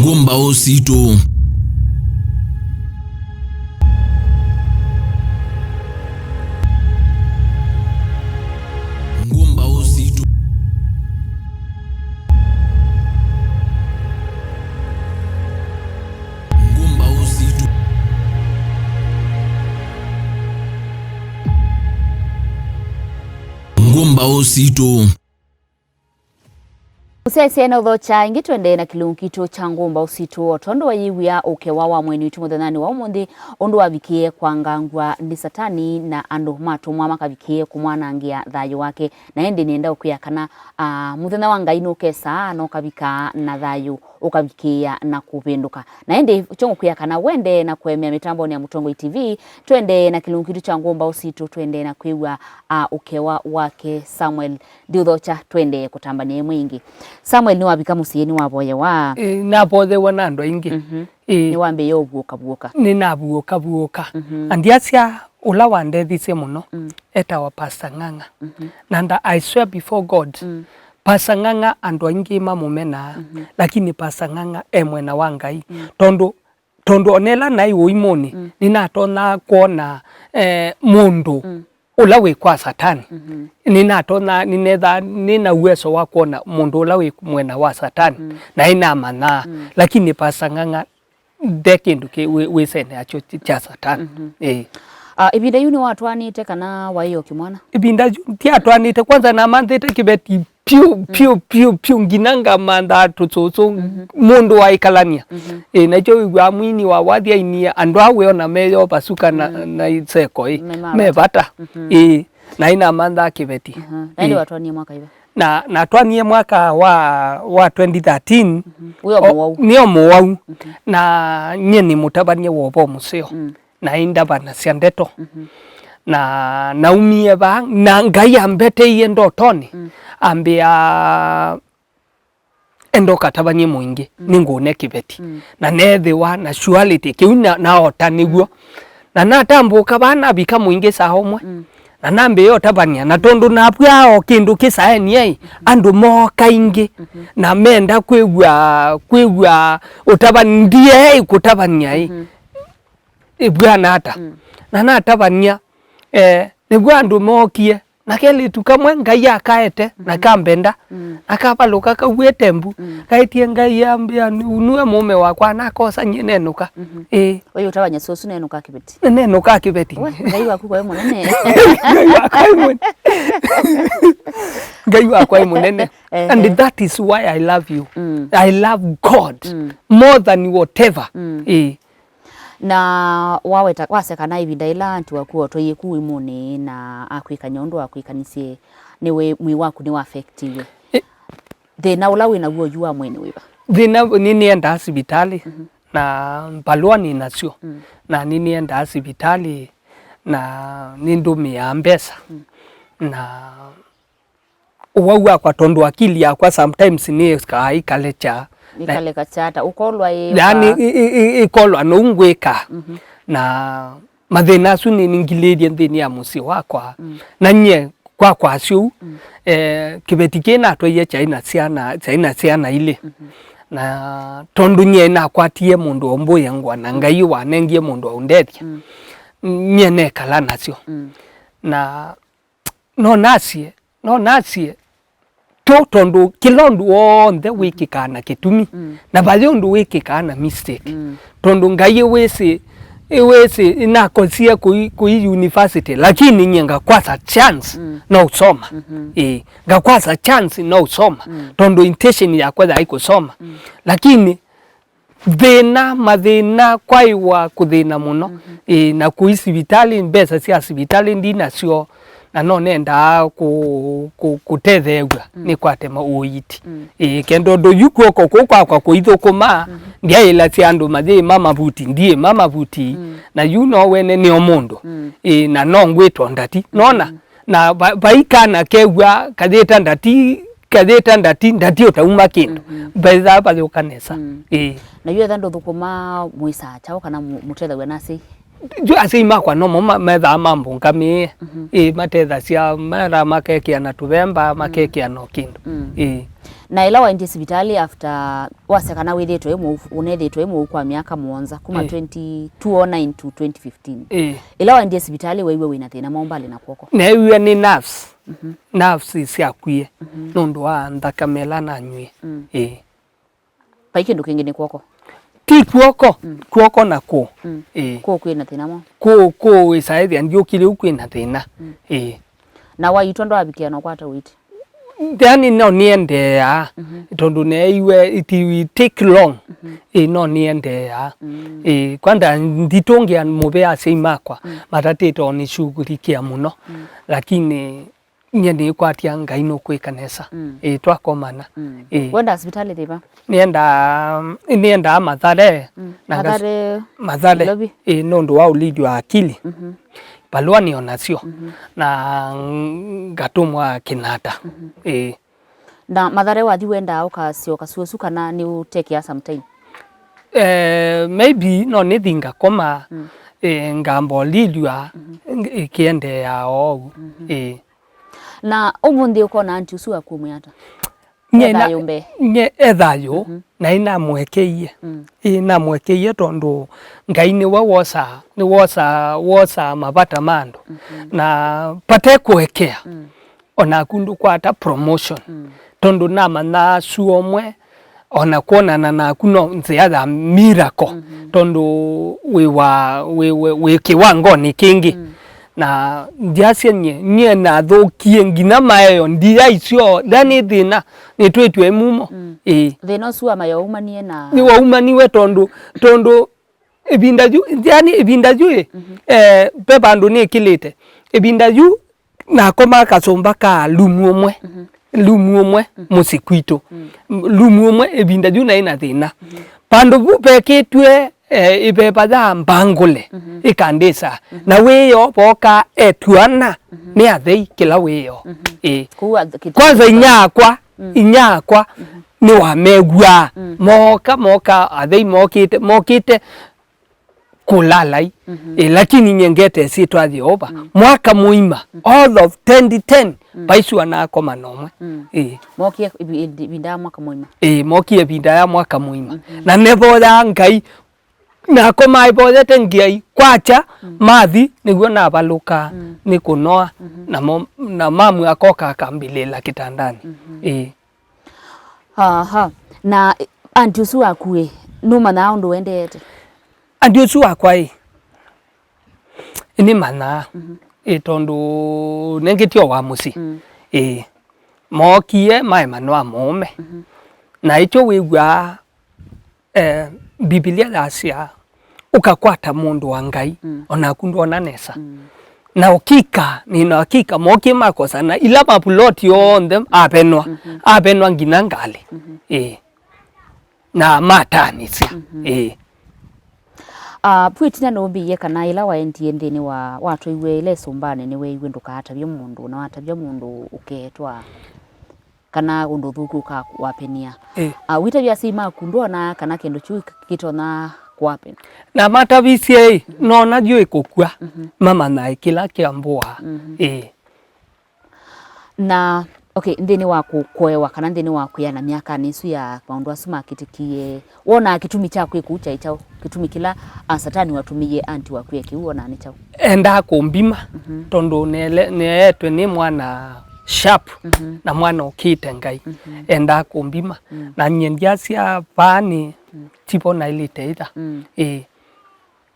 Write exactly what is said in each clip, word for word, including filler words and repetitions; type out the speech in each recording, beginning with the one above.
Ngũmbaũ sitũ. Ngũmbaũ sitũ. Ngũmbaũ sitũ. Ngũmbaũ sitũ. Mũsyaĩĩsya na ũthokya ĩngĩ, tũendee na kĩlungu kitũ kya ngũmbaũ sitũ. O tondũ wayĩw'ĩa ũkewa wa mũeni witũ mũthenyanĩ wa ũmũnthĩ, ũndũ wavikĩe kwangangw'a nĩ Satani na andũ matũmwa makavikĩe kũmwanangĩa thayũ wake. Na ĩndĩ nĩenda ũkwĩa kana, a, mũthenya wa Ngai nũkesa na ũkavika na thayũ, ũkavikĩĩa na kũvĩndũka. Na ĩndĩ kyongũkwĩa kana wendee na kũemea mĩtambonĩ ya Mũtongoi T V, tũendee na kĩlungu kitũ kya ngũmbaũ sitũ, tũendee na kwĩw'a, a, ũkewa wake Samuel. Ndiũthokya, tũendee kũtambany'a ĩmwe ĩngĩ. Samuel, nĩwavika mũsyĩ, nĩwavoyewa? Ĩ, navoyewa na andũ aingĩ. Mhm. Ĩ. Nĩwambĩĩe ũvuũka vuũka? Nĩnavuũka vuũka. Mhm. Na ndyasya ũla wandethisye mũno, mm, etawa Pastor Ng'ang'a. Mhm. Na nda, I swear before God, mm, Pastor Ng'ang'a andũ aingĩ mamũmenaa, mhm, lakini Pastor Ng'ang'a e mwena wa Ngai. Mm. Tondũ tondũ ona ĩla naĩ ũimũnĩ, mm, nĩnatonyaa kwona, eh, mũndũ, mm, ũla wĩ kwa Satani. Mhm. Nĩnatonyaa, nĩnethaa nĩna uwezo wa kwona mũndũ ũla wĩ mwena wa Satani, mm, na nĩnamanyaa, mm, lakini Pastor Ng'ang'a nde kĩndũ kĩ wĩ-, wĩsenĩ yakyo kya Satani. Mhm. Ĩĩ. Ah, ĩvinda yu nĩwatwaanĩte kana waĩ o kĩmwana? Ĩvinda yu ndiatwaanĩte, kwanza namanthĩte kĩveti vyũ, mm, vyũ, vyũ, vyũ, nginya ngamantha tũsũsũ, mhm, mũndũ waĩkalany'a. Mhm. Ĩ, nakyo wĩw'aa mwini wa wathi ainie, andũ aa wĩona meyovasuka na, mm, na iseko, ĩ, me ma me vata. Vata. Mhm. Ĩ, na nĩnamanthaa kĩveti. Mhm. Na ĩndĩ, ĩ, watwanie mwaka ĩva? Na, natwanie mwaka wa, wa twenty thirteen. Mhm. Wĩ o mũwau? Nĩ o mũwau. Mhm. Na nyie nĩ mũtavany'a wa ũvoo mũseo. Mm. Na indavanasya ndeto. Mhm. Na naumie vaa, na Ngai ambeteie ndotonĩ, mm, ambĩa, "Enda ũkatavany'e mũingĩ, mm, nĩngũne kĩveti." Mm. Na neethĩwa na surety, kĩu na, naota nĩw'o. Mm. Na natambũka vaa navika mũingĩ saa ũmwe. Mm. Na nambĩĩa ũtavany'a, na tondũ navw'aa o kĩndũ kĩsaenĩ, ai, mhm, andũ mooka aingĩ, mhm, na menda kwĩw'a, kwĩw'a ũtavany'a, ndiĩai kũtavany'a, ai. Mhm. Ĩvw'ana ata? Mm. Na natavany'a, eh, nĩw'o andũ mookie, na kelĩtu kamwe Ngai akaete, na, mhm, kambenda, mm, na kavalũka kauĩte mbu, mm, kaĩtie Ngai ambĩa, "Nue mũũme wakwa," na akosa nyie nenũka. Mhm. Ĩĩ. Ũyũ ũtavany'a sũsũ nenũka kĩveti? Nenũka kĩveti. We, Ngai waku kwaĩ mũnene. Ngai wakwa ĩ mũnene. Ngai wakwa ĩ mũnene. Ehe. And that is why I love you. Mm. I love God, mm, more than whatever. Mm. Ĩĩ. Na waweta, wasya kana ĩvinda ĩla anti waku otwaie ku ũimũnĩ na akwĩkany'a ũndũ wakwĩkanisye, nĩwe mwĩĩ waku nĩwaafektiwe. Ĩ- Thĩna ũla wĩ naw'o yu wa mwĩĩ nĩ wĩva? Thĩna nĩ nĩendaa sivitalĩ, mhm, na mbalũa nĩ nasyo. Mm. Na nĩ nĩendaa sivitalĩ, na nĩndũmĩaa mbesa. Mm. Na ũwau wakwa, tondũ akili yakwa sometimes nĩkaa ĩkalekya. Ĩkalekya ata? Ũkolwa ĩ yani, ĩ-, ĩ-, ĩ-, ĩkolwa nũu ngwĩka. Mhm. Na mathĩna asu nĩningilĩĩlye nthĩnĩ ya mũsyĩ wakwa. Mm. Na nyie kwa kwasya ũu, mm, eh, kĩveti kĩĩ natwaie kyaĩ na syana, kyaĩ na syana ilĩ. Mhm. Na tondũ nyie nakwatie mũndũ ũmbũĩe ngũa, na Ngai wanengie mũndũ aũndethya, mm, nyie nekala nasyo. Mm. Na no nasye, no nasye, to-, tondũ kĩla ũndũ w'onthe wĩkĩkaa na kĩtumi, mm, na vai ũndũ wĩkĩkaa na mistake. Mm. Tondũ Ngai wĩsĩ, wĩsĩ nakosie kũi, kũi university, lakini nyie ngakwasa chance, mm, no ũsoma. Mhm. Ĩĩ, ngakwasa chance no ũsoma. Mm. Tondũ intention yakwa yaĩ kũsoma. Mm. Lakini thĩna, mathĩna, kwaĩwa kũthĩna mũno. Mhm. Ĩĩ, na kũi sivitalĩ, mbesa sya sivitalĩ ndinasyo, na no nendaa kũ-, kũ-, kũtetheew'a, mm, nĩkwate ma-, ũiiti. Mm. Ĩĩ, kenda ũndũ yu kw'oko kũu kwakwa kũithũkũma, mhm, ndyaĩlasya andũ mayĩĩma mavuti, ndiĩma mavuti, mm, na yu no wene nĩo mũndũ. Mm. Ĩĩ, na no ngwĩtwa ndati. Nona? Mm. Na va-, vai kana kew'a kayĩta ndati, kayĩta ndati, ndati ũtauma kĩndũ. Mhm. Vaithaa vayũka nesa. Mm. Ĩĩ. Na yu etha ndũthũkũma mwĩsaa kyaũ kana mũ-, mũtethaw'a na asyai? Yu asyai makwa nomo ma- methaa mambũngamĩe. Mhm. Ĩĩ, matethasya, methaa makekĩa na tũvemba, makekĩa no kĩndũ. Mm. Ĩĩ. Na ĩla waendie sivitalĩ after wasya kana wĩthĩtwe wĩ mũu, ũnethĩtwe wĩ mũu kwa myaka mũonza, kuma Ĩĩ. twenty, two oh nine to twenty fifteen. Ĩĩ. Ĩla waendie sivitalĩ, waiwe wĩna thĩna mwaũ mbali na kw'oko? Neewie nĩ nerves. Mhm. Nerves syakwie Mhm. nũndũ wa nthakame ĩla nanywie. Mm. Ĩĩ. Vai kĩndũ kĩngĩ, nĩ kw'oko? Ti kw'oko, Mm. kw'oko na kũũ. Mm. Ĩĩ. Kũũ kwĩ na thĩna mwaũ? Kũũ, kũũ wĩsaĩthya ndiũkile u kwĩ na thĩna. Mm. Ĩĩ. Na waitwa ndwavikĩa na ũkwata ũiti? Yani no nĩendeeaa, Mhm. tondũ neeiwe it will take long. Mhm. Ĩĩ, no nĩendeeaa. Mm. Ĩĩ, kwanda nditũngĩa mũvea asyai makwa, Mm. matatĩte o nĩshughulikia mũno. Mm. Lakini nyie nĩkwatya Ngai nũkwĩka nesa. Mm. Ĩĩ, twakomana. Mm. Ĩĩ. Wenda sivitalĩ yĩva? Nĩendaa, nĩendaa Mathare. Mm. Na ngas- Mathare, Mathare. Nairobi. Ĩĩ, nũndũ wa ũlili wa akili. Mhm. Valũa nĩ o nasyo. Mhm. Na ngatũmwa Kĩnata. Mhm. Ĩĩ. Na Mathare wathi wendaa ũkasyoka sua ũsu kana nĩ ũtekea sometime? Eh, maybe no nĩthi ngakoma, Mm. eh, ngamba ũlilw'a, Mhm. ĩkĩendeea oou. Mhm. Ĩĩ. Na ũmũnthĩ ũkona anti ũsu waku ũmwĩa ata? Nye na- Ethayũ mbee. Nye ethayũ, Mhm. na ĩnamũekeie. Mm. Ĩĩ, namũekeie tondũ Ngai nĩwe wosaa, nĩwosaa, wosaa mavata ma andũ. Mhm. Na vate kũekea, Mm. o naku ndũkwata promotion. Mm. Tondũ namanyaa sua ũmwe, o na kwonana naku no nzĩa ya miracle. Mhm. Tondũ wĩ wa, wĩ, wĩ, wĩ kĩwangonĩ kĩngĩ. Mm. Na ndyasya nyie, nyie nathũkie nginya maeo, ndiaisyo, ndanĩ thĩna, nĩtwĩtw'e mumo. Mm. Ĩĩ. Thĩna ũsu wa maeo waumanie na nĩwaumaniwe tondũ, tondũ ĩvinda yu, yani ĩvinda yu ĩ, Mhm. eh, ve vandũ nĩkĩlĩte. Ĩvinda yu nakomaa kasũmba ka lumu ũmwe, Mhm. lumu ũmwe Mhm. mũsyĩ kwitũ. Mm. Lumu ũmwe ĩvinda yu naĩ na thĩna. Mhm. Vandũ vu vekĩtw'e, eh, ĩveva ya mbangũle, Mhm. ĩkandĩsa. Mhm. Na wĩoo vooka etuana Mhm. nĩ athei kĩla wĩoo. Mhm. Ĩĩ. Kũu ath-, kĩtũ- Kwanza inyakwa, Mm. inyakwa Mhm. nĩwamew'aa. Mm. Mooka, mooka, athei mokĩte, mokĩte kũlalai. Mhm. Ĩ, lakini nye ngete ĩsyĩtwa ya Yeova. Mm. Mwaka mũima, Mm. all of twenty ten, Mm. vaisua nakoma nomwe. Mm. Ĩ. Mokie ivi-, ivi-, ivinda ya mwaka mũima. Ĩ, mokie ĩvinda ya mwaka mũima. Mhm. Na nevoyaa Ngai, nakomaa ĩvoyete Ngai, kwakya, Mm. mathi, nĩw'o navalũka, Mm. nĩ kũnoa, Mhm. na mo-, na mamu akoka akambĩlĩĩla kĩtandani. Mhm. Ĩ. Aha. Na, eh, anti ũsu waku ĩ, nũmanyaa ũndũ wendeete? Anti ũsu wakwa ĩ, nĩmanyaa. Mhm. Ĩ, tondũ nengĩtio wa mũsyĩ. Mm. Ĩ, mookie maema nwa mũũme. Mhm. Na ĩkyo wĩw'aa, eh, Mbivilia yasya, ũkakwata mũndũ wa Ngai, Mm. o naku ndwona nesa. Mm. Na ũkika, nĩ na hakika, mookie makosana, ila mapuloti onthe avenwa, Mhm. avenwa nginya ngalĩ. Mhm. Ĩĩ. Na mataanĩsya. Mhm. Ĩĩ. Ah, vu ĩtina nũmbĩie kana ĩla waendie nthĩnĩ wa, watwaiwe ĩla ĩsũmbanĩ, nĩweeiwe ndũkaatavye mũndũ, na watavya mũndũ ũkeetwa kana ũndũ ũthũku ũkawapenia. Ĩĩ. Ah, witavya asyai maku, ndwona kana kĩndũ kĩu kĩtonya kũapena? Na matavisye ĩ, noona yu ĩkũkw'a, Mhm. mamanyae kĩla kĩambũaa. Mhm. Ĩĩ. Na, okay, nthĩnĩ wa kũ-, kũewa kana nthĩnĩ wa kwĩana myakanĩ ĩsu ya maũndũ asu makĩtĩkie, wonaa kĩtumi kya kwĩka ũu kyaĩ kyaũ? Kĩtumi kĩla, ah, Satani watũmĩie anti waku eke ũu, wonaa nĩ kyaũ? Endaa kũmbima, Mhm. tondũ nele-, neetwe nĩ mwana sharp, Mhm. na mwana ũkĩte Ngai. Mhm. Endaa kũmbima. Mm. Na nyie ndyasya vaa nĩ Mm. tivo naĩlĩte ĩtha. Mm. Ĩĩ.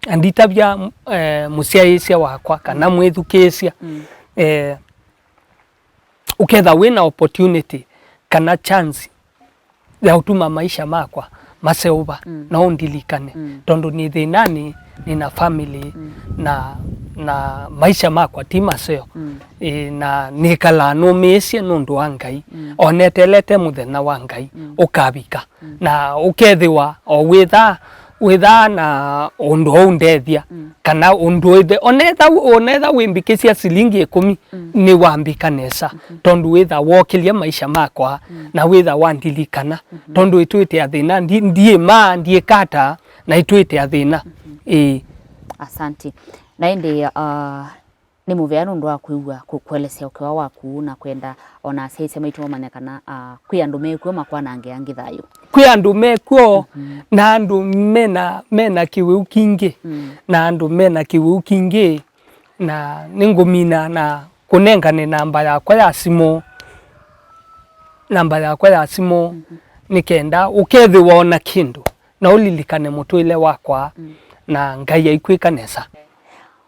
Na nditavya, eh, mũsyaĩĩsya wakwa kana Mm. mwĩthukĩĩsya. Mm. Eh, ũketha wĩ na opportunity kana chance ya ũtuma maisha makwa maseũva, Mm. no ũndilikane. Mm. Tondũ nĩ thĩnanĩ, nĩ na family, Mm. na, na maisha makwa ti maseo. Mm. Ĩ, na nĩkalaa nũmĩĩsye nũndũ wa Ngai. Mm. O netelete mũthenya wa Ngai Mm. ũkavika. Mm. Na ũkethĩwa o wĩthaa, wĩthaa na ũndũ ũndethya, Mm. kana ũndũ ĩthe, onetha, onetha wĩmbĩkĩsya silingi ĩkũmi, Mm. nĩwambĩka nesa, Mhm. tondũ wĩtha wokĩlya maisha makwa, Mm. na wĩtha wandilikana, Mhm. tondũ ĩtwĩte athĩna, ndi-, ndiĩmaa, ndiĩkata, na ĩtwĩte athĩna. Mhm. Ĩĩ. Asante. Na ĩndĩ, ah, nĩ mũvea nũndũ wa kwĩw'a kũ-, kũelesya ũkĩwa waku na kwenda ona asyaĩĩsya maitũ mamanya kana, ah, kwĩ andũ me kw'o makwanangĩa angĩ thayũ. Kwĩ andũ me kw'o, mhm, na andũ mena, mena kĩwĩu kingĩ, mm, na andũ mena kĩwĩu kingĩ, na nĩngũmina na kũnengane namba yakwa ya simũ, namba yakwa ya simũ, mhm, nĩ kenda ũkethĩwa ona kĩndũ na ũlilikane mũtũĩle wakwa, mm, na Ngai aikwĩka nesa.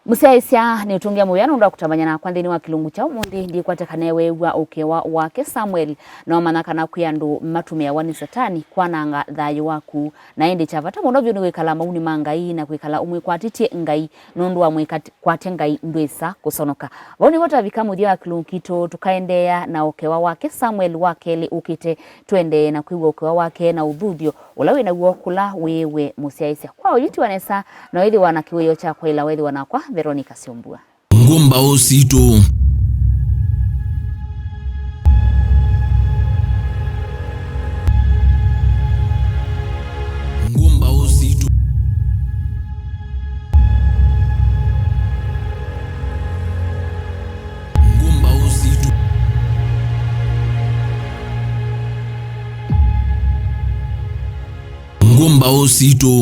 Mũsyaĩĩsya, nĩũtũngĩa mũvea nũndũ wa kũtavany'a nakwa nthĩnĩ wa kĩlungu kya ũmũnthĩ. Ndikwate kana weew'a ũkĩwa wake Samuel, na wamanya kana kwĩ andũ matũmĩawa nĩ Satani kwananga thayũ waku. Na ĩndĩ kya vata mũno vyũ nĩ kwĩkala maunĩ ma Ngai na kwĩkala ũmwĩkwatĩtye Ngai, nũndũ wa mwĩkwatya Ngai ndwĩsa kũsonoka. Vau nĩvo twavika mũthya wa kĩlungu kitũ, tũkaendeea na ũkĩwa wake Samuel wa kelĩ ũkĩte. Tũendee na kwĩw'a ũkĩwa wake na ũthuthyo ũla wĩ naw'o kũla wĩĩwe mũsyaĩĩsya. Kwa oyu tiwa nesa, na wĩthĩwa na kĩwĩoo kya kwaĩla, wethĩwa nakwa Veronica Syombua. Ngũmbaũ sitũ. Ngũmbaũ sitũ. Ngũmbaũ sitũ. Ngũmbaũ sitũ.